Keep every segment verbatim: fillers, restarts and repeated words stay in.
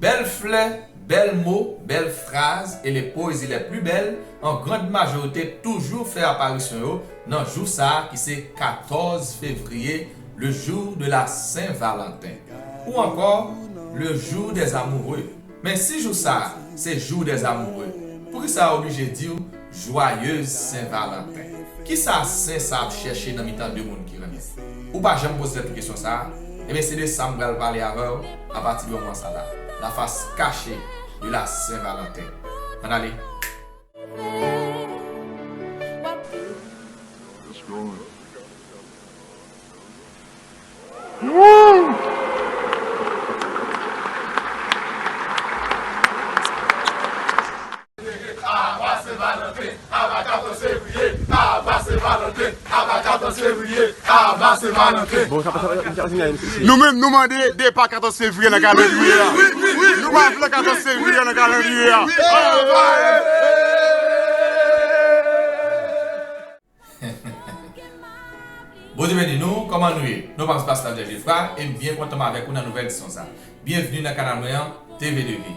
Bèl flè, bèl mo, bèl fraz e les poésies les plus belles, an grand majorite toujou fè aparisyon yo nan jou sa a ki se katòz fevriye, le jour de la Saint-Valentin, ou ankò le jour des amoureux. Men si jou sa a se jour des amoureux, poukisa yo oblije di w joyeuse Saint-Valentin? Kisa sen sa ap chèche nan mitan de moun ki renmen? Ou pa janm poze tèt ou kesyon sa a? Ebyen, se de sa m pral pale avè w apati de moman sa la. La face cachée de la Saint-Valentin. Ann ale! Bon, sa, sa, sa, sa, sa, sa, sa, sa. Nou menm, nou mande depa katòz fevriye nan kalandriye a. Nou pa vle katòz fevriye nan kalandriye a. Bondye beni nou, kòman nou ye? Non pa m se Pastè André Geffrard e m byen kontan m avèk ou nan nouvèl edisyon sa. Byenvni nan kanal mwen an, T V de Vie.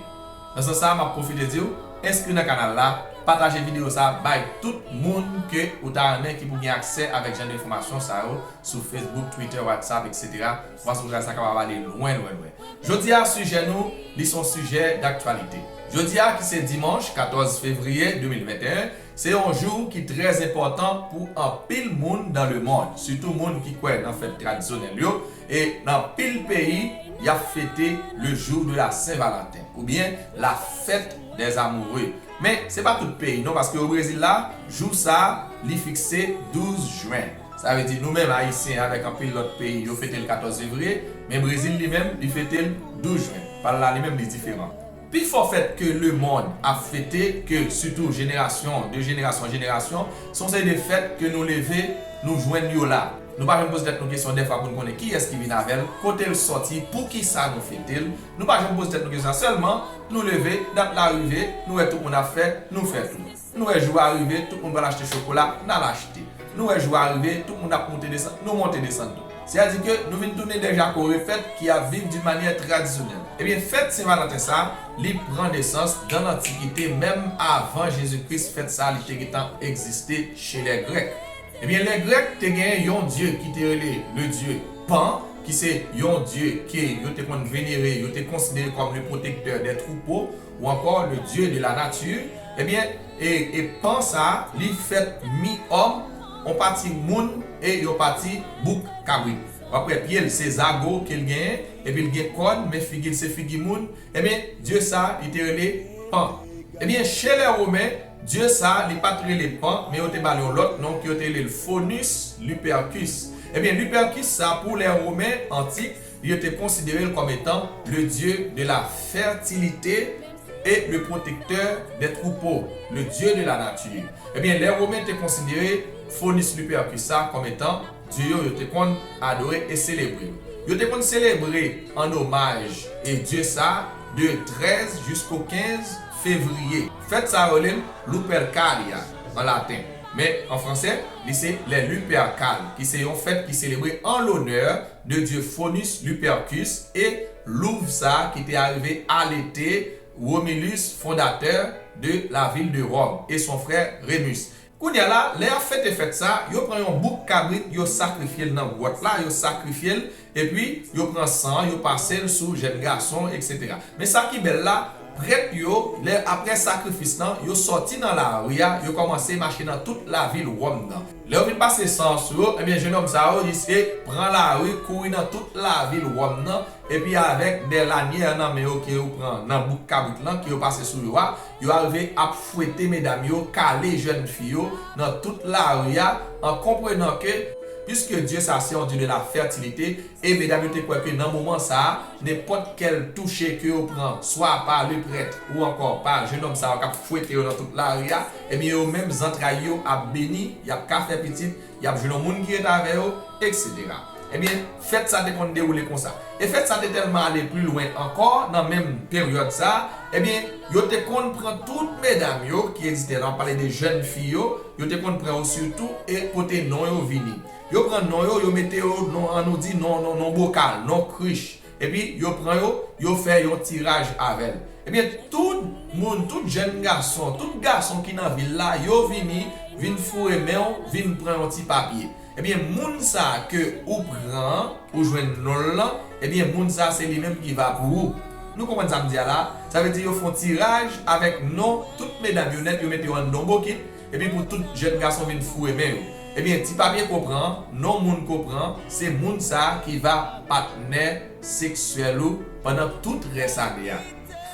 Nan sans sa a, m ap pwofite di w, enskri nan kanal la, pataje videyo sa a bay tout moun ke ou ta renmen ki pou gen aksè avèk jan de enfòmasyon sa yo sou Facebook, Twitter, WhatsApp, etsetera. Paske sa kapab ale lwen, lwen, lwen. Jodi a, sijè nou, li se yon sijè daktyalite. Jodi a, ki se dimanch katòz fevriye de mil venteyen, se yon jou ki trè enpòtan pou anpil moun dans le monde, sitou moun ki kwè nan fèt tradisyonèl yo, e nan anpil peyi, y ap fete le jour de la Saint-Valentin, oubyen la fête des amoureux. Men, se pa tout peyi non, paske o Brezil la, jou sa a, li fikse douz jen. Sa vle di nou menm Ayisyen avèk anpil lòt peyi, yo fete l katòz fevriye, men Brezil li menm, li fete l douz jen. Pa l la li menm, li diferan. Pifò fèt ke lemonn ap fete, ke sitou jenerasyon, de jenerasyon an jenerasyon, se yon seri de fèt ke nou leve, nou jwenn yo la. Nou pa janm poze tèt nou kesyon dèfwa pou n konnen kiyès ki vin avè l, kote l sòti, poukisa nou fete l. Nou pa janm poze tèt nou kesyon sa, sèlman nou leve, dat la rive, nou wè tout moun ap fè, nou fè tou. Nou wè jou a rive, tout moun pral achte chokola, n al achte. Nou wè jou a rive, tout moun ap monte desann, nou monte desann tou. Sètadi ke nou vin tounen de jako repèt ki ap viv d'une manière traditionnelle. Ebyen, fèt Sen Valanten sa, li pran nesans dan lantikite, menm avan Jezi Kris, fèt sa li te gentan egziste chez les Grecs. Ebyen, lè Grèk te gen yon dye ki te rele le dye Pan, ki se yon dye ke yo te konn venere, yo te konsidere kòm le protecteur des troupeaux, ou ankò le dieu de la nature. Ebyen, e, e Pan sa, li fèt mi òm, yon pati moun e yon pati bouk kabrit. W ap wè pye l se zago ke l genyen, epi l gen kòn, men figi l se figi moun. Ebyen, dye sa, li te rele Pan. Ebyen, chez les Romains, dye sa, li pa t rele Pan, men yo te ba l yon lòt non, ke yo te rele l Faunus Lupercus. Ebyen, Lupercus sa, pou les Romains antiques, yo te konsidere l kòm etan le dieu de la fertilité et le protecteur des troupeaux, le dieu de la nature. Ebyen, les Romains te konsidere Faunus Lupercus sa kòm etan dye yo, yo te konn adore e selebre yo. Yo te konn selebre an omaj e dye sa de trèz jisko kenz fevriye. Fèt sa yo rele l Lupercalia an laten, men an fransè, li se les Lupercales, ki se yon fèt ki selebre an lonè de dye Faunus Lupercus e louv sa ki te arive alete Romulus, fondateur de la ville de Rome, et son frère Remus. Kounye a la, lè y ap fete fèt sa, yo pran yon bouk kabrit, yo sakrifye l nan gwòt la, yo sakrifye l, epi yo pran san an, yo pase l sou jèn gason, etsetera. Men sa ki bèl la, prèt yo, lè, apre sakrifis lan, yo sòti nan lari a, yo kòmanse mache nan tout lavil Wòm nan. Lè yo fin pase san an sou yo, ebyen, jennonm sa yo, yo se pran lari, kouri nan tout lavil Wòm nan, epi avèk de lanyè nan men yo ke yo pran nan bouk kabrit lan, ke yo pase sou yo a, yo arive ap fwete medam yo, kale jèn fi yo nan tout lari a, an konprenan ke, piske Dye sa se yon Dye de la fètilite, e medam yo te kwè ke nan moman sa a, nenpòt kèl touche ke yo pran, swa pa leprèt ou ankò pa jennonm sa yo k ap fwete yo nan tout lari a, ebyen yo menm zantray yo ap beni, y ap ka fè pitit, y ap jwenn yon moun ki rete avè yo, etsetera. Ebyen, fèt sa te konn dewoule konsa. E fèt sa te tèlman ale pli lwen ankò, nan menm peryòd sa, ebyen, yo te konn pran tout medam yo ki egziste la, m ap pale de jèn fi yo, yo te konn pran yo sitou e pote non yo vini. Yo pran non yo, yo mete yo, non, an nou di, non, non, non bokal, non krich. Epi yo pran yo, yo fè yon tiraj avè l. Ebyen, tout moun, tout jèn gason, tout gason ki nan vil la, yo vini, vin foure men w, vin pran yon ti papye. Ebyen, moun sa a ke ou pran an, ou jwenn non l lan, ebyen, moun sa a se li menm ki va pou ou. Nou konprann sa m di a la? Sa vle di yo fè yon tiraj avèk non tout medam yo nèt, yo mete yo anndan yon bokit, epi pou tout jèn gason vin foure men yo. Ebyen, ti papye ke w pran an, non moun ke w pran an, se moun sa a ki va patnè seksyèl ou pandan tout rès ane a.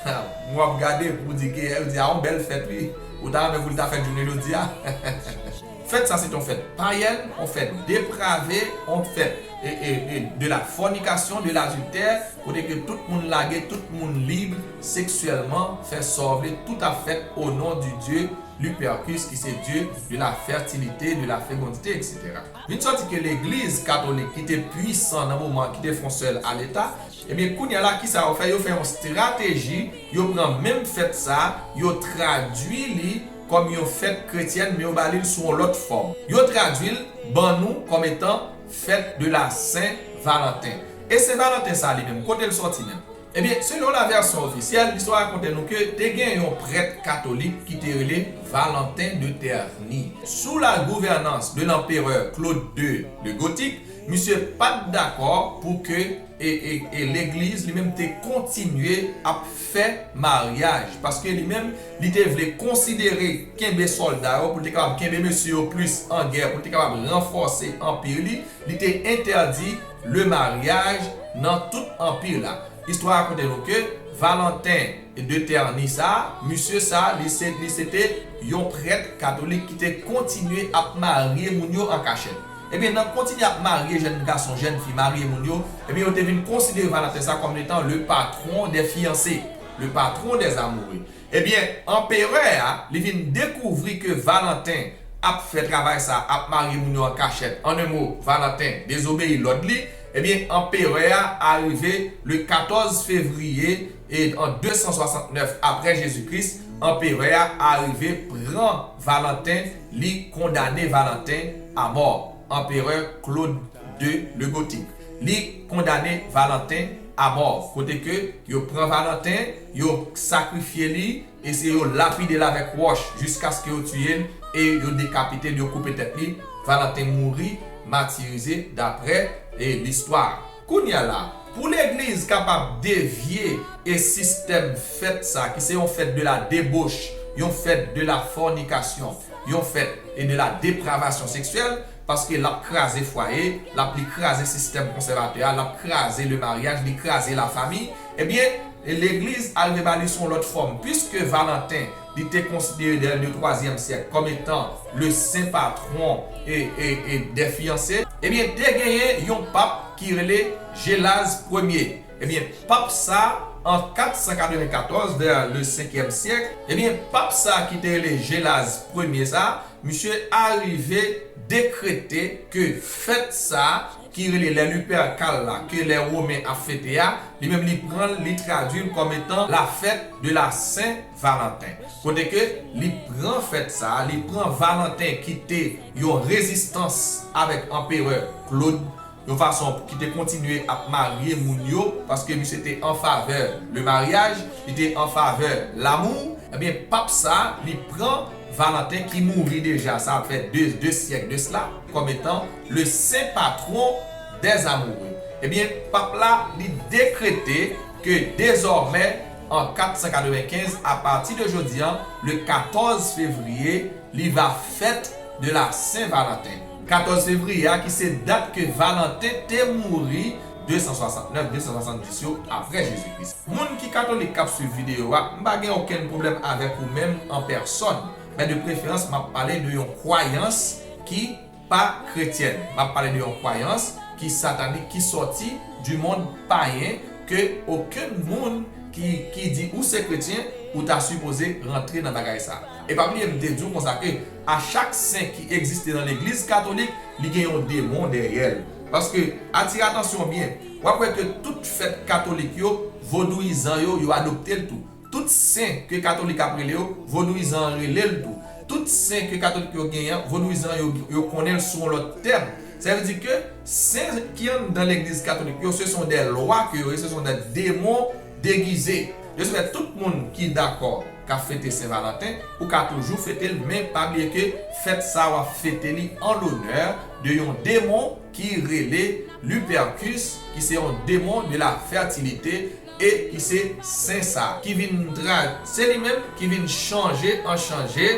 Mwen ap gade pou di ke, yo di a yon bèl fèt wi. Ou ta renmen pou l ta fèt jounen jodi a? Fèt sa se yon fèt payèn, yon fèt deprave, yon fèt e, e, e, de la fornication, de l'adultère, kote ke tout moun lage, tout moun lib seksyèlman, fè sa w vle, tout ap fèt au nom du Dieu Lupercus, ki se Dieu de la fertilité, de la fécondité, et cetera. Vin sòti ke legliz katolik ki te pwisan nan moman an, ki te fè yon sèl a leta, ebyen, kounye a la, kisa yo fè? Yo fè yon estrateji, yo pran menm fèt sa, yo tradui li kòm yon fèt kretyèn, men yo ba li l sou yon lòt fòm. Yo tradui l ban nou kòm etan fèt de la Sen Valanten. E Sen Valanten sa li menm, kote l sòti menm? Ebyen, selon la vèsyon ofisyèl, listwa rakonte nou ke te gen yon prèt katolik ki te rele Valentin de Terni. Sous la gouvernance de l'empereur Claude deux le Gothique, misye pa t dakò pou ke e, e, e legliz li menm te kontinye ap fè maryaj, paske li menm li te vle konsidere kenbe sòlda yo pou l te kapab kenbe mesye yo plis an gè, pou l te kapab ranfòse anpi li, li te entèdi le maryaj nan tout anpi la. Istwa rakonte nou ke Valentin de Terni sa, misye sa, li se, li se te yon prèt katolik ki te kontinye ap marye moun yo an kachèt. Ebyen, nan kontinye ap marye jèn gason, jèn fi, marye moun yo, ebyen, yo te vin konsidere Valentin sa kòm etan le patron des fiancés, le patron des amoureux. Ebyen, anperè a, li vin dekouvri ke Valentin ap fè travay sa, ap marye moun yo an kachèt. An en mo, Valentin dezobeyi lòd li. Ebyen, anperè a arive le katòz fevriye e an de san swasannnèf apre Jezikri, anperè a arive pran Valentin, li kondane Valentin a mò. Anperè Claude deux le Gothique. Li kondane Valentin a mò, kote ke yo pran Valentin, yo sakrifye li, e se yo lapide l avèk wòch jiskaske yo tiye l e yo dekapite l, yo koupe tèt li. Valentin mouri matirize daprè, e, listwa. Kounye a la, pou legliz kapab devye e sistèm fèt sa, ki se yon fèt de la debauche, yon fèt de la fornication, yon fèt e de la dépravation sexuelle, paske l ap kraze fwaye, l ap li kraze sistèm konsèvatè a, l ap kraze le maryaj, li kraze lafanmi. Ebyen, e legliz al rive ba li sou yon lòt fòm, puiske Valentin, li te konsidere dè le twazyèm syèk kòm etan le sen patwon e, e, e dè fiyanse, ebyen, te genyen yon pap ki rele Gelase premye. Ebyen, pap sa, an kat san katrevenkatòz, vè le senkyèm syèk, ebyen, pap sa ki te rele Gelase premye sa, misye arive dekrete ke fèt sa, ki rele lè Lupercal la, ke lè Women ap fete a, li menm li pran l, li tradui l kòm etan la fête de la Saint Valentin. Kote ke li pran fèt sa, li pran Valentin ki te yon rezistans avèk anperè Claude, yon fason ki te kontinye ap marye moun yo, paske misye te an favè le mariage, li te an favè l'amour. Ebyen, pap sa, li pran Valentin ki mouri deja, sa ap fè de, de syèk de sela, kòm etan le saint patron des amoureux. Ebyen, pap la, li dekrete ke dezòmè, an kat san katrevenkenz, apati de jodi a, le katòz fevriye, li va fèt de la Saint Valentin. Katòz fevriye a, ki se dat ke Valentin te mouri de san swasannnèf, de san swasanndis yo apre Jezikri. Moun ki katolik k ap swiv videyo a, m pa gen okenn pwoblèm avèk ou menm an pèsòn, men de preferans, m ap pale de yon kwayans ki pa kretyèn. M ap pale de yon kwayans ki satanik, ki sòti du monde payen, ke okenn moun ki, ki di ou se kretyen, ou ta sipoze rantre nan bagay sa. E pa bliye, m te di w konsa ke a chak sen ki egziste nan legliz katolik, li gen yon demon dèyè l. Paske, atire atansyon byen, w ap wè ke tout fèt katolik yo, vodouyizan yo, yo adopte l tou. Tout sen ke katolik ap rele yo, vodouyizan an rele l tou. Tout sen ke katolik yo genyen an, vodouyizan yo, yo konnen l sou yon lòt tèm. Sa vle di ke sen ki anndan legliz katolik yo, se son de lwa ke yo ye, se son de demon degize. De ce fait, tout moun ki dakò k ap fete Sen Valanten, ou ka toujou fete l, men pa bliye ke fèt sa w ap fete li an lonè de yon demon ki rele Lupercus, ki se yon demon de la fètilite, e ki se sen sa, ki vin tra-, se li menm ki vin chanje an chanje.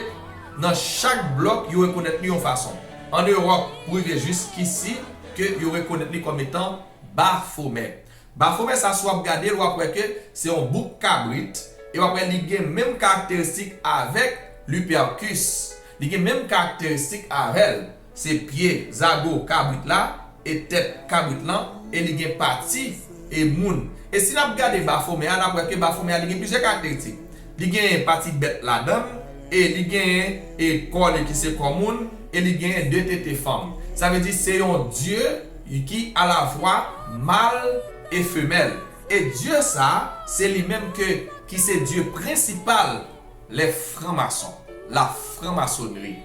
Nan chak blòk, yo rekonèt li yon fason. An Ewòp, pou rive jiskisi, ke yo rekonèt li kòm etan Bafomè. Bafomè sa, si w ap gade l, w ap wè ke se yon bouk kabrit, e w ap wè li gen menm karakteristik avèk Lupercus. Li gen menm karakteristik avè l. Se pye zago kabrit la, e tèt kabrit lan, e li gen pati e moun. E si n ap gade Bafomè a, n ap wè ke Bafomè a, li gen plizyè karakteristik. Li gen pati bèt ladan l, e li gen, e, kò li ki se kò moun, e li gen de tete fanm. Sa vle di se yon dye ki alavwa mal e femèl. E dye sa, se li menm ke, ki se dye prensipal les francs-maçons, la franc-maçonnerie.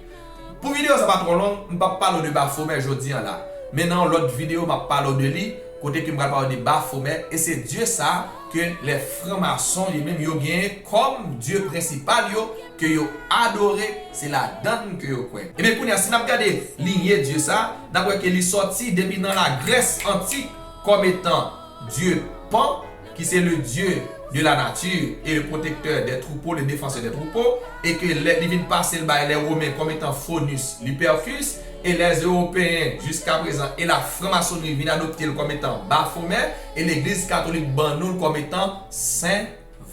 Pou videyo sa pa twò long, m p ap pale w de Bafomè jodi an la. Men nan yon lòt videyo, m ap pale w de li, kote ke m pral pale w de Bafomè, e se dye sa ke les francs-maçons, yo menm yo genyen kòm dye prensipal yo, ke yo adore, se ladan l ke yo kwè. Ebyen, kounye a, si n ap gade linye dye sa, n ap wè ke li sòti depi nan Lagrès antik kòm etan dye Pan, ki se le dieu de la nature et le protecteur des troupeaux, le défenseur des troupeaux, e ke lè, li vin pase l bay lè Women kòm etan Faunus Lupercus, e lè Ewopeyen, jiska prezan, e la franmasonri vin adopte l kòm etan Bafomè, e legliz katolik ban nou l kòm etan Sen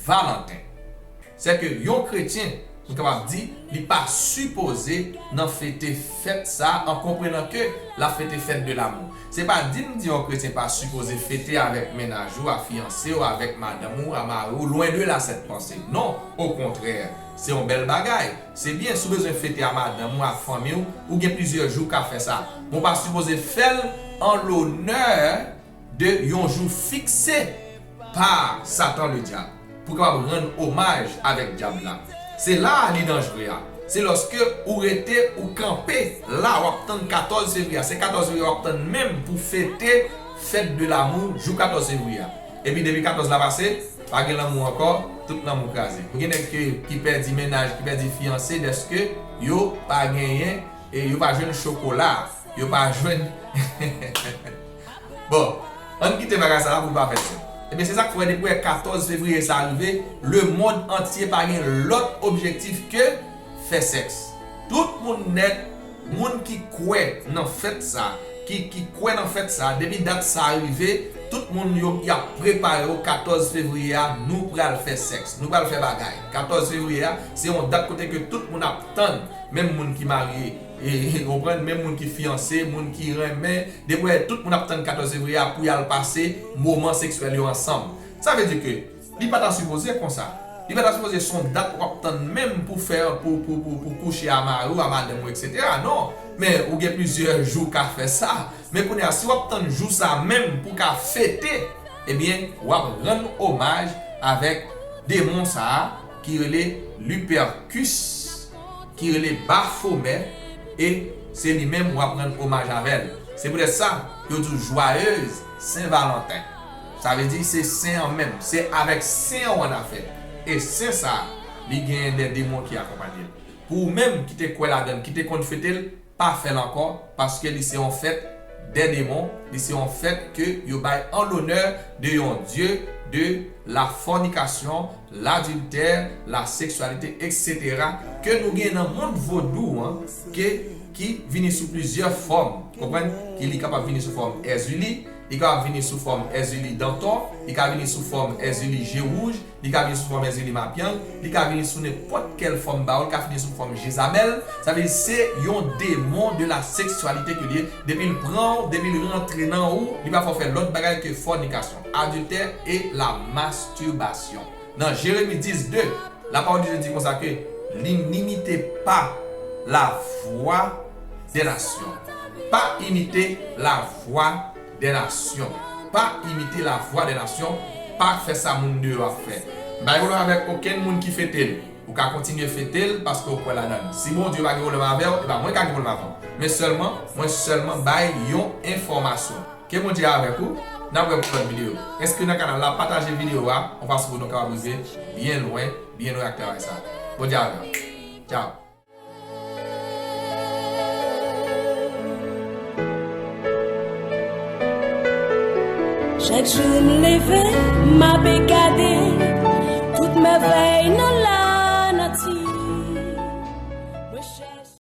Valanten. Sèke yon kretyen, nou kapab di, li pa sipoze nan fete fèt sa a, an konprenan ke l ap fete fèt de lamou. Se pa di m di yon kretyen pa sipoze fete avèk mennaj ou, a fiyanse w, avèk madanm ou, a mari w, lwen de la sèt panse. Non, okontrè, se yon bèl bagay. Se byen, si w bezwen fete a madanm ou, a fanmi w, ou gen plizyè jou w ka fè sa. Men w pa sipoze fè l an lonè de yon jou fikse pa Satan Ledyab, pou kapab rann omaj avèk dyab la. Se la a li danjre a. Se lòske ou rete, ou kanpe la, w ap tann katòz fevriye a. Se katòz fevriye w ap tann menm pou fete fèt de lamou jou katòz fevriye a. Epi depi katòz la pase, pa gen lanmou ankò, tout lanmou kraze. Gen nèg ke, ki pèdi mennaj, ki pèdi fiyanse, dèske yo pa genyen, e yo pa jwenn chokola, yo pa jwenn Bon, ann kite bagay sa la pou l pa fè sèks. Ebyen, se sa k fè depi w wè katòz fevriye sa rive, lemonn antye pa gen lòt objektif ke fè sèks. Tout moun nèt, moun ki kwè nan fèt sa, ki, ki kwè nan fèt sa, depi dat sa rive, tout moun yo, y ap prepare yo, katòz fevriye a, nou pral fè sèks, nou pral fè bagay. Katòz fevriye a, se yon dat kote ke tout moun ap tann, menm moun ki marye, e, e, konprann, menm moun ki fiyanse, moun ki renmen, depi w wè tout moun ap tann katòz fevriye a pou y al pase moman seksyèl yo ansanm. Sa vle di ke li pa ta sipoze konsa. Li pa ta sipoze se yon dat w ap tann menm pou fè, pou, pou, pou, pou kouche a mari w, a madanm ou, etsetera. Non, men ou gen plizyè jou w ka fè sa. Men kounye a, si w ap tann jou sa menm pou w ka fete, ebyen, w ap rann omaj avèk demon sa a ki rele Lupercus, ki rele Bafomè, e se li menm w ap rann omaj avè l. Se poutèt sa, yo di w Joyeuse Saint-Valentin. Sa vle di se sen an menm, se avèk sen an w ann afè. E sen sa, li genyen de demon ki akonpanye l. Pou ou menm ki te kwè ladan l, ki te konn fete l, pa fè l ankò, paske li se yon fèt dè demon, li se yon fèt ke yo bay an lonè de yon dye de la fònikasyon, ladiltè, la seksyalite, etsetera, ke nou gen nan mond vodou an, ke, ki vini sou plizyè fòm, konprann? Ki li kapab vini sou fòm Èzili, li kapab vini sou fòm Èzili Dantò, li ka vini sou fòm Èzili Je Wouj, li ka vini sou fòm Èzili Mapyang, li ka vini sou nenpòt kèl fòm ba ou, li ka vini sou fòm Jezabèl. Sa vle di se yon demon de la seksyalite ke li ye. Depi l pran w, depi l rantre nan ou, li pa fè w fè lòt bagay ke fònikasyon, adiltè e la mastibasyon. Nan Jeremi dis de, lapawòl de Dye di konsa ke li n'imite pas la voix des nations. Pa imite lavwa dè nasyon. Pa imite lavwa dè nasyon. Pa fè sa moun deyò ap fè. M pa gen pwoblèm avèk okenn moun ki fete l. Ou ka kontinye fete l paske w kwè ladan l. Si Bondye pa gen pwoblèm avè w, e pa mwen ka gen pwoblèm avè w. Men sèlman, mwen sèlman bay yon enfòmasyon. Ke Bondye avèk ou, n ap wè pou lòt videyo. Enskri nan kanal la, pataje videyo a, yon fason pou nou kapab rive byen lwen, byen lwen ak travay sa. Bondye avè w. Tchao. Chak jou m leve, m ape gade